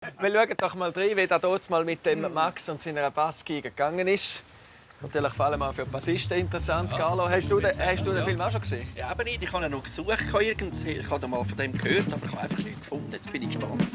Wir schauen doch mal rein, wie das dort mal mit dem Max und seiner Bassgeige gegangen ist. Natürlich vor allem auch für die Bassisten interessant. Carlo, hast du den Film auch schon gesehen? Ja, aber nicht. Ich habe ihn noch gesucht. Ich habe mal von dem gehört, aber ich habe einfach nichts gefunden. Jetzt bin ich gespannt.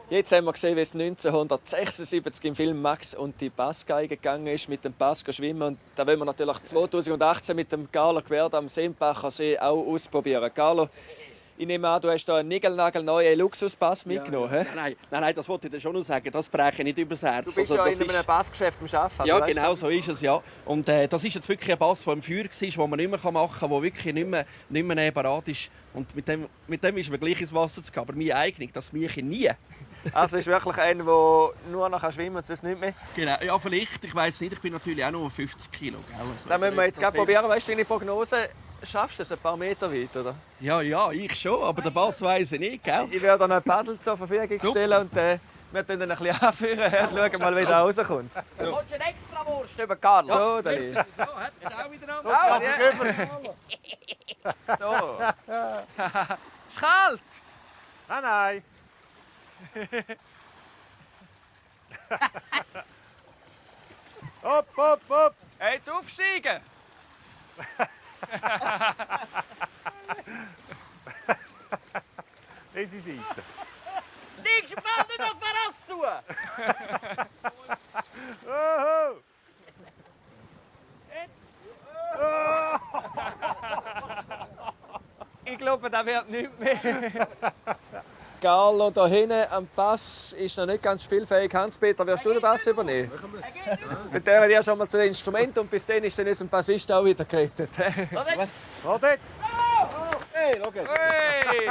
Jetzt haben wir gesehen, wie es 1976 im Film Max und die Bassgeige gegangen ist, mit dem Bass schwimmen. Und da wollen wir natürlich 2018 mit dem Carlo Quert am Sempacher See auch ausprobieren. Carlo, ich nehme an, du hast hier einen niegelnagelneuen Luxusbass mitgenommen. Ja. Nein, das wollte ich dir schon noch sagen. Das breche ich nicht übers Herz. Du bist ja in einem Bassgeschäft am Arbeiten. Ja, genau so ist es, ja. Und das ist jetzt wirklich ein Bass, der im Feuer war, den man nicht mehr machen kann, der wirklich nicht mehr parat ist. Und mit dem ist man gleich ins Wasser zu gehen. Aber meine Eignung, das mache ich nie. Also ist wirklich einer, der nur noch schwimmen kann und sonst nicht mehr? Genau, ja, vielleicht. Ich weiss nicht, ich bin natürlich auch nur 50 Kilo. Also, dann müssen wir jetzt gerade probieren. Weißt du, deine Prognose, schaffst du es ein paar Meter weit, oder? Ja, ich schon, aber der Bass weiss ich nicht, gell? Ich werde dann ein Paddel zur Verfügung stellen und wir tun ihn ein bisschen anführen und schauen mal, wie er rauskommt. Du kommst eine extra Wurst über Carlo. So, Dali. Ja, hat auch wieder an. So. Ist kalt! Nein. Hopp. Jetzt aufsteigen! Diese Seite. Liegst du bald nicht auf Verrass zu? Oh. Ich glaube, das wird nicht mehr. Carlo, da hinten am Pass ist noch nicht ganz spielfähig. Hans-Peter, wirst du den Bass übernehmen? Wir gehen ja schon mal zu den Instrumenten und bis dann ist dann unser Bassist auch wieder gerettet. Wartet. Hey, okay. Hey!